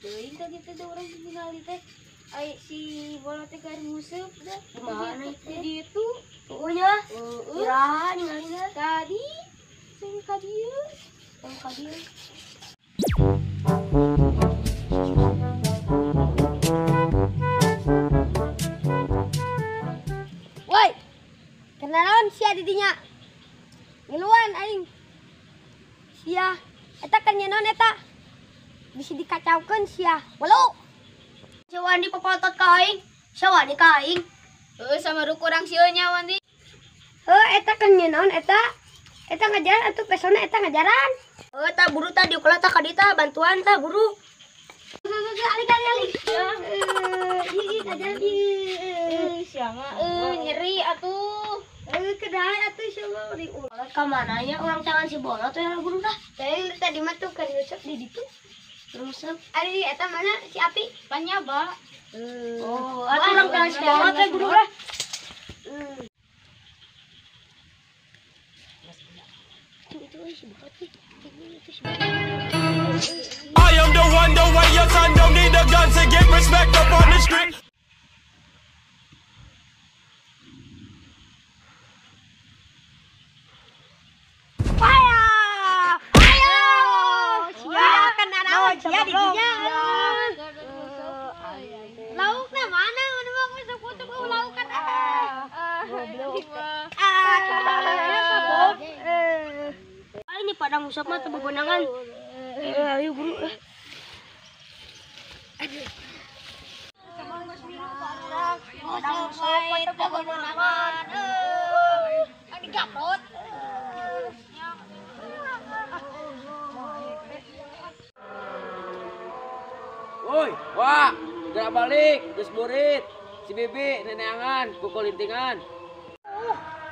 Teuing tadi teh da urang ningali teh. Ai si bola teh keur nguseup da. Di mana Di ditu. Oh nya. Heeh. Iraha ningalina. Tadi sing ka dieu. Oh ka dieu. Woi. Kenalan sia di dinya. Ngiluan aing. Sia eta kan nyenon eta. Bisi dikacaukeun sia. Walau. Si Wandi papatot ka aing. Si Wandi ka aing. Heuh sama kurang sieun nya Wandi. Heuh eta kan nyenon eta. Eta ngajaran atuh pesona eta ngajaran. Heuh ta buru ta diukelah ta ka dieu ta bantuan ta buru. Ali ali ali. Ih ngajaran ieu. Sia mah nyeri atuh. Kedah atuh sia mah diulah ka mana nya urang tangan si bola teh buru dah. Teh tadi mah tuh keur nguseup di ditu. Nguseup. Ari eta mana si Api? Panyaba. Oh, atuh urang tangan si bola teh buru lah. I am the one, the way your son don't need a gun to get respect up on the street. Fire! Ayo! Sia kena naon sia di dinya. Laukna mana? Mana mah kusuk-kusuk lauk kan. Goblok. Ah, ini padang usap mah teu bebenangan. Ayo buru. Aduh. Padang usap mah teu bebenangan. Ani gaplot. Woi, wah, gerak balik, geus burit. Si Bibi neneangan, kukulintingan.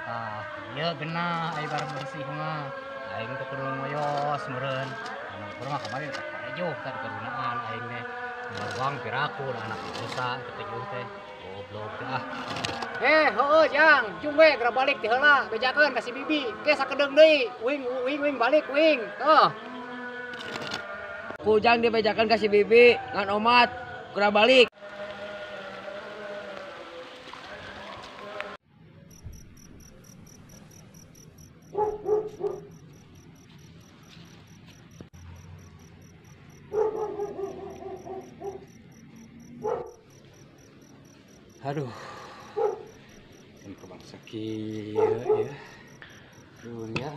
Ah, ieu genah ai barang bersih mah. Aing teh kudu ngoyos meureun. Anu urang mah kamari teh parejuh teh kagunaan aing teh. Baruang piraku da anak dosa teh kejuh teh. Goblok teh ah. Heueuh jang, jung we geura balik ti heula, bejakeun ka si Bibi. Ke sakedeung deui, wing wing wing balik wing. Tuh. Kujang dibejakeun ka si Bibi, ngan omat, geura balik. Aduh, ini kebangsa kieu ya. Aduh ya,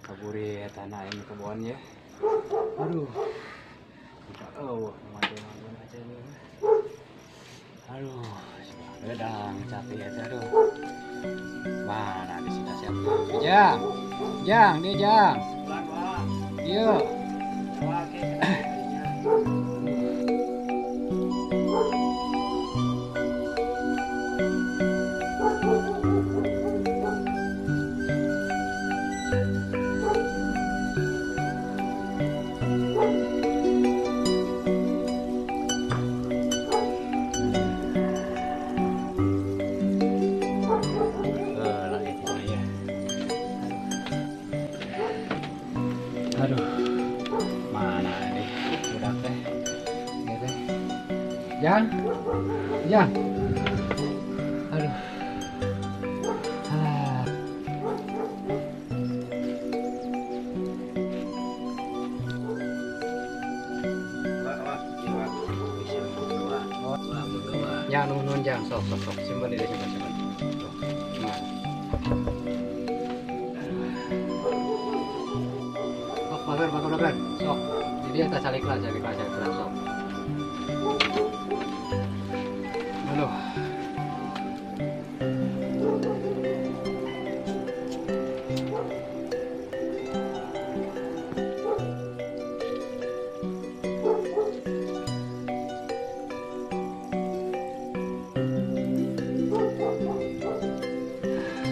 kaburi tanah ini kebon ya. Aduh, udah oh, mati aja nih. Aduh, redang capek ya, aduh. Mana di sini siapa? Jang, jang, dia jang. Iya. Aduh, mana nih budak teh? Ieu teh. Jang, jang. Aduh. Ah. Ya, nuhun jang, sok sok sok, simpen ieu simpen simpen. Tuh, nah. Mager, mager, mager. Sok. Jadi atas calik lah, calik lah, calik lah, sok. Aduh.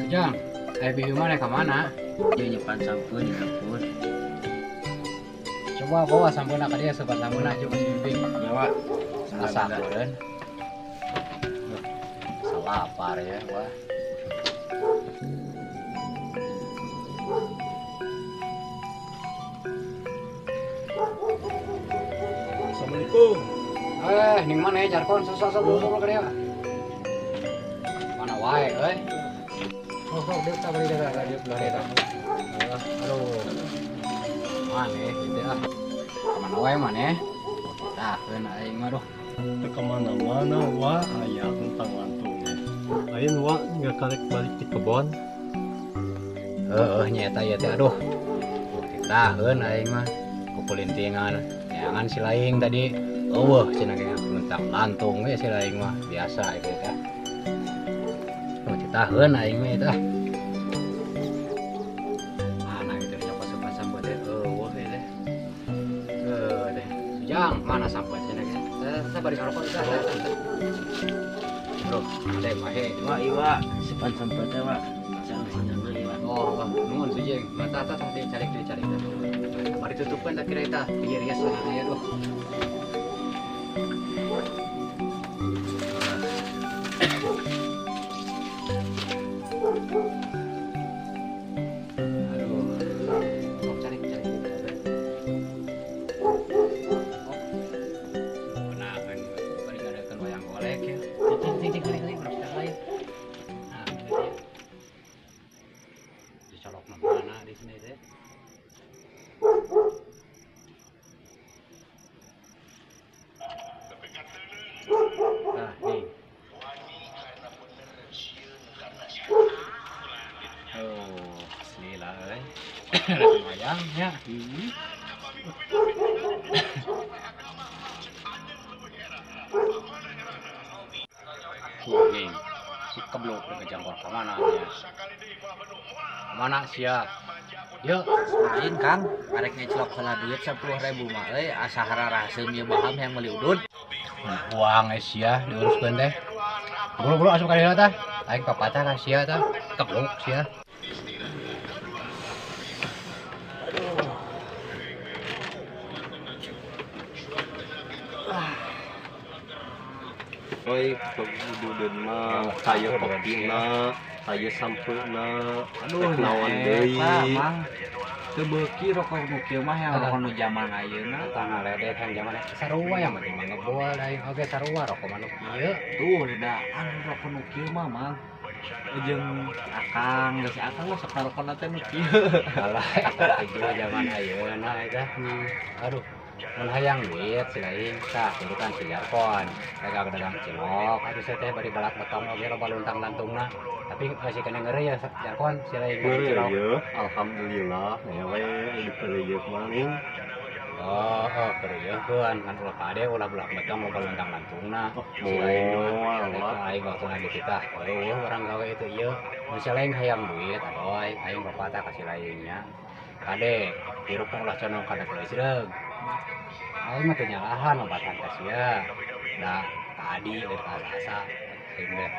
Jang, bibi mana ke mana? Dia nyepan sampun di dapur. Coba bawa sampuna ka dia sobat sampuna juga si Bibi. Nyawa. Asa meureun. Salapar ya, wah. Assalamualaikum. Ning mana ya jarkon sosok bulu ka dia. Mana wae euy. Oh, dia tak beri dia belah dia. Aduh. Mana gitu ah. Kemana wae mana? Tah, keun aing mah duh. Teu kemana-mana wa aya tentang lantung. Ayeuna wa nggak karek balik di kebon. Heeh nya eta ieu teh aduh. Tah keun aing mah kukulintingan neangan si laing tadi. Eueuh cenah ge luntang lantung we si laing mah biasa ieu teh. Oh citaheun aing mah eta. Mana gitu nyokot sopan sampeu teh eueuh ieu teh. Heuh teh. Jang mana sampeu cenah ge. Teh bari ngarokok teh. Bro, ada mahe. Wa iwa sopan sampeu teh wa. Oh, nuhun sujeng. Mata tah dicari dicari. Mari tutupkan tak kira eta. Ieu rias lah aya duh. Aduh. Sok cari cari. Oh. Nah, kan bari ngadakeun wayang golek ya. Cing cing cing cing urang lain. Nah, gitu ya. Dicolok mana di sini teh. Nah, nih. Oh, asli lah euy. Wayang ya. Nih, si keblok dengan jangkor kemana ya? Mana sia? Yuk, Lain Kang, arek ngecelok heula duit 10.000 mah euy, asa hararaseum ieu baham yang meuli udud. Uang sia diuruskeun teh. Buru-buru asup ka dieu tah. Aing papatah ka sia tah. Keblok sia. Oi, udud mah sayo kopina, sayo sampeuna. Aduh, naon deui. Teu beuki rokok nu kieu mah yang rokok nu jaman ayeuna. Tah ngaledek yang jaman sarua yang penting mah ngebol aing oge sarua rokok mah nu kieu. Tuh da anu rokok nu kieu mah Mang. Jeung akang, geus akang mah sok rokokna teh nu kieu. Alah, eta jaman ayeuna eta. Aduh. Mun hayang duit si lain tah turutan si jarkon dagang dagang cilok aduh saya teh bari balak betong oge loba luntang lantungna tapi masih kena ngeri ya jarkon si lain ngeri ya alhamdulillah ngewe dipereyeuh maning oh kereuyeun kan ulah kade ulah bulak betong loba luntang lantungna si lain mah aing waktu lagi kita eueuh urang gawe itu ieu mun si lain hayang duit adoy aing papatah ka si lainnya kade hirup ulah condong kana teu. Aing mah teu nyalahan obatan ka sia. Da tadi dari asa aing teh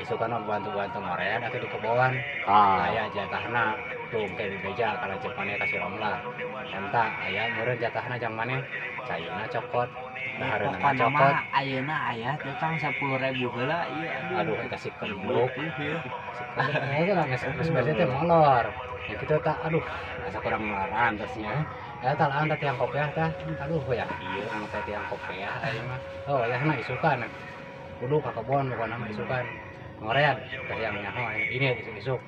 isukan mah bantu-bantu ngorean atuh di kebon. Aya jatahna tuh engke dibeja kana ceuk maneh ka si Romlah. Eta aya meureun jatahna jang maneh caina cokot. Dahareunana cokot. Ayeuna aya teh Kang 10.000 heula ieu aduh. Aduh eta si keblok. Si keblok eta geus beres teh molor. Ya kitu tah aduh asa kurang ngelaran terusnya. Ya tah laan tah tiang kopiah tah. Aduh ya ieu anu teh tiang kopiah aing mah. Oh wayahna isukan. Kudu ka kebon pokona mah isukan. Ngorean teh yang nyaho aing ini isuk-isuk.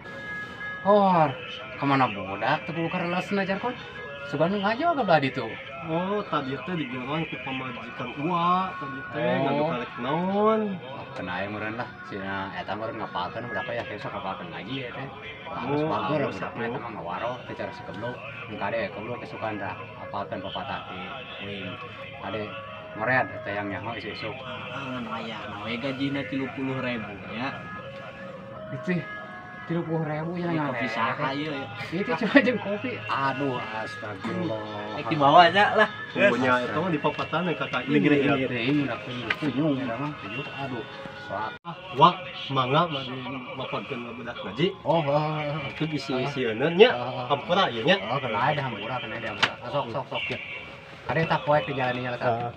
Hor, kemana budak teu kudu karelesna jarkon? Sugan ngajo ka belah ditu. Oh, tadi teh digeroan ku pamajikan ua, tadi teh ngadu karek naon. Kena aing meureun lah, sina eta meureun ngapalkeun budak ya sok ngapalkeun ngaji ya teh. Harus bager budak mah eta mah ngawaro teh cara si keblok. Mun kade keblok isukan tah apalkeun papatah ti uing. Kade ngorean teh yang nyaho isuk-isuk. Ngan wayahna we gajina 30.000 nya. Itu 30.000 ya kopi saha ieu ya. Itu cuma jeung kopi. Aduh astagfirullah. Rek dibawa nya lah. Punya eta mah di papatan kakak ini ya. Ini udah kunyung ya mah. Aduh. Wa mangga mah di mapadkeun budak ngaji. Oh, itu bisi sieun nya. Hampura ieu nya. Oh, kena ada hampura, kena ada hampura. Sok sok sok. Kade tak poek di jalan ieu tah.